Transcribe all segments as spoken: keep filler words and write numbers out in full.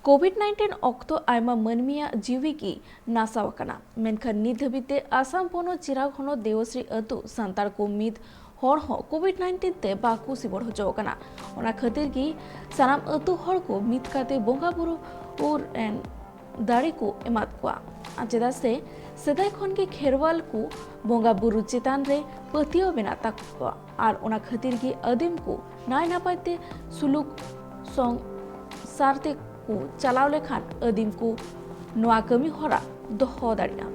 Covid nineteen ᱚᱠᱛᱚ ᱟᱭᱢᱟ ᱢᱟᱹᱱᱢᱤᱭᱟᱜ ᱡᱤᱣᱤ ᱜᱮ ᱱᱟᱥᱟᱣ ᱟᱠᱟᱱᱟ, ᱢᱮᱱᱠᱷᱟᱱ ᱱᱤᱛ ᱫᱷᱟᱹᱵᱤᱡ ᱛᱮ ᱟᱥᱟᱢ ᱯᱚᱱᱚᱛ ᱪᱤᱨᱟᱠ ᱦᱚᱱᱚᱛ ᱫᱮᱣᱥᱨᱤ ᱟᱹᱛᱩ ᱥᱟᱱᱛᱟᱲ ᱠᱚ ᱢᱤᱫ ᱦᱚᱲ ᱦᱚᱸ ᱠᱳᱵᱷᱤᱰ ᱱᱟᱭᱤᱱᱴᱤᱱ ᱛᱮ ᱵᱟᱠᱚ ᱥᱤᱵᱚᱲ ᱦᱚᱪᱚ ᱟᱠᱟᱱᱟ᱾ ᱚᱱᱟ ᱠᱷᱟᱹᱛᱤᱨ ᱜᱮ ᱥᱟᱱᱟᱢ ᱟᱹᱛᱩ ᱦᱚᱲ ᱠᱚ ᱢᱤᱫ ᱠᱟᱛᱮ ᱵᱚᱸᱜᱟ ᱵᱩᱨᱩ ᱨᱮᱱ ᱫᱟᱲᱮ ᱠᱚ ᱮᱢᱟᱫ ᱠᱚᱣᱟ᱾ ᱟᱨ ᱪᱮᱫᱟᱜ ᱥᱮ ᱥᱮᱫᱟᱭ ᱠᱷᱚᱱ ᱜᱮ ᱠᱷᱮᱨᱣᱟᱞ ᱠᱚ ᱵᱚᱸᱜᱟ ᱵᱩᱨᱩ ᱪᱮᱛᱟᱱ ᱨᱮ ᱯᱟᱹᱛᱭᱟᱹᱣ ᱢᱮᱱᱟᱜ ᱛᱟᱠᱚᱣᱟ, ᱟᱨ ᱚᱱᱟ ᱠᱷᱟᱹᱛᱤᱨ ᱜᱮ ᱟᱹᱫᱤᱢ ᱠᱚ ᱱᱟᱭ ᱱᱟᱯᱟᱭ ᱛᱮ ᱥᱩᱞᱩᱠ ᱥᱚᱝᱥᱟᱨ ᱛᱮ ᱠᱚ ᱪᱟᱞᱟᱣ ᱞᱮᱠᱷᱟᱱ ᱟᱹᱫᱤᱢ ᱠᱚ ᱱᱚᱣᱟ ᱠᱟᱹᱢᱤ ᱦᱚᱨᱟ ᱫᱚᱦᱚ ᱫᱟᱲᱮᱭᱟᱜᱼᱟ᱾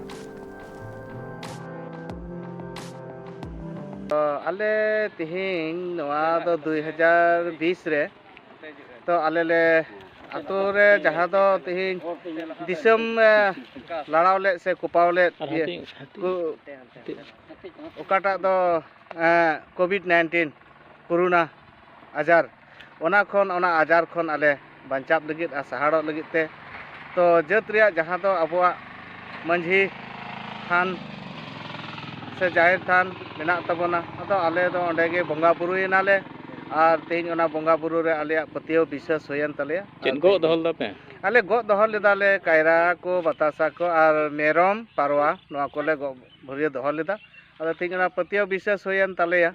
ᱛᱚ ᱟᱞᱮ ᱛᱮᱦᱮᱧ ᱱᱚᱣᱟ ᱫᱚ ᱫᱩᱭ ᱦᱟᱡᱟᱨ ᱵᱤᱥ ᱨᱮ, ᱛᱚ ᱟᱞᱮ ᱞᱮ ᱟᱛᱳ ᱨᱮ ᱡᱟᱦᱟᱸ ᱫᱚ ᱛᱮᱦᱮᱧ ᱫᱤᱥᱚᱢ ᱮ, ᱞᱟᱲᱟᱣ ᱞᱮᱫ ᱥᱮ ᱠᱚᱯᱟᱣ ᱞᱮᱫ ᱤᱭᱟᱹ, ᱠᱚ- ᱚᱠᱟᱴᱟᱜ ᱫᱚ ᱠᱳᱵᱷᱤᱰ ᱱᱟᱭᱤᱱᱴᱤᱱ ᱠᱳᱨᱳᱱᱟ ᱟᱡᱟᱨ, ᱚᱱᱟ ᱠᱷᱚᱱ, ᱚᱱᱟ ᱟᱡᱟᱨ ᱠᱷᱚᱱ ᱟᱞᱮ ᱵᱟᱧᱪᱟᱜ ᱞᱟᱹᱜᱤᱫ ᱟᱨ ᱥᱟᱦᱟᱲᱚᱜ ᱞᱟᱹᱜᱤᱫ ᱛᱮ, ᱛᱚ ᱡᱟᱹᱛ ᱨᱮᱭᱟᱜ ᱡᱟᱦᱟᱸ ᱫᱚ ᱟᱵᱚᱣᱟᱜ ᱢᱟᱹᱡᱷᱤ ᱛᱷᱟᱱ ᱥᱮ ᱡᱟᱦᱮᱨ ᱛᱷᱟᱱ ᱢᱮᱱᱟᱜ ᱛᱟᱵᱚᱱᱟ, ᱟᱫᱚ ᱟᱞᱮ ᱫᱚ ᱚᱸᱰᱮ ᱜᱮ ᱵᱚᱸᱜᱟ ᱵᱩᱨᱩᱭᱮᱱᱟᱞᱮ᱾ ᱟᱨ ᱛᱮᱦᱮᱧ ᱚᱱᱟ ᱵᱚᱸᱜᱟ ᱵᱩᱨᱩ ᱨᱮ ᱟᱞᱮᱭᱟᱜ ᱯᱟᱹᱛᱭᱟᱹᱣ ᱵᱤᱥᱥᱟᱹᱥ ᱦᱩᱭᱮᱱ ᱛᱟᱞᱮᱭᱟ᱾ ᱪᱮᱫ ᱟᱨ ᱜᱚᱜ ᱛᱮᱦᱮᱧ ᱫᱚᱦᱚ ᱞᱮᱫᱟ ᱯᱮ? ᱟᱞᱮ ᱜᱚᱜ ᱫᱚᱦᱚ ᱞᱮᱫᱟᱞᱮ ᱠᱟᱭᱨᱟ ᱠᱚ, ᱵᱟᱛᱟᱥᱟ ᱠᱚ ᱟᱨ ᱢᱮᱨᱚᱢ, ᱯᱟᱨᱣᱟ, ᱱᱚᱣᱟ ᱠᱚᱞᱮ ᱜᱚᱜ ᱵᱷᱩᱨᱤᱭᱟᱹ ᱫᱚᱦᱚ ᱞᱮᱫᱟ᱾ ᱟᱫᱚ ᱛᱮᱦᱮᱧ ᱚᱱᱟ ᱯᱟᱹᱛᱭᱟᱹᱣ ᱵᱤᱥᱥᱟᱹᱥ ᱦᱩᱭᱮᱱ ᱛᱟᱞᱮᱭᱟ᱾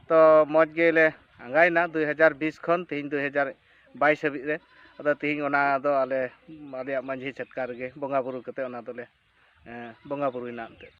ᱛᱚ ᱢᱚᱡᱽ ᱜᱮᱞᱮ ᱟᱸᱜᱟᱭᱮᱱᱟ ᱫᱩᱭ ᱦᱟᱡᱟᱨ ᱵᱤᱥ ᱠᱷᱚᱱ ᱛᱮᱦᱮᱧ ᱫᱩᱭ ᱦᱟᱡᱟᱨ ᱵᱟᱭᱤᱥ ᱦᱟᱹᱵᱤᱡ ᱨᱮ᱾ ᱟᱫᱚ ᱛᱮᱦᱮᱧ ᱚᱱᱟ ᱫᱚ ᱟᱞᱮ, ᱟᱞᱮᱭᱟᱜ ᱢᱟᱹᱡᱷᱤ ᱪᱷᱟᱴᱠᱟ ᱨᱮᱜᱮ ᱵᱚᱸᱜᱟ ᱵᱩᱨᱩ ᱠᱟᱛᱮ ᱚᱱᱟ ᱫᱚᱞᱮ, ᱮᱸ, ᱵᱚᱸᱜᱟ ᱵᱩᱨᱩᱭᱮᱱᱟ ᱮᱱᱛᱮᱫ᱾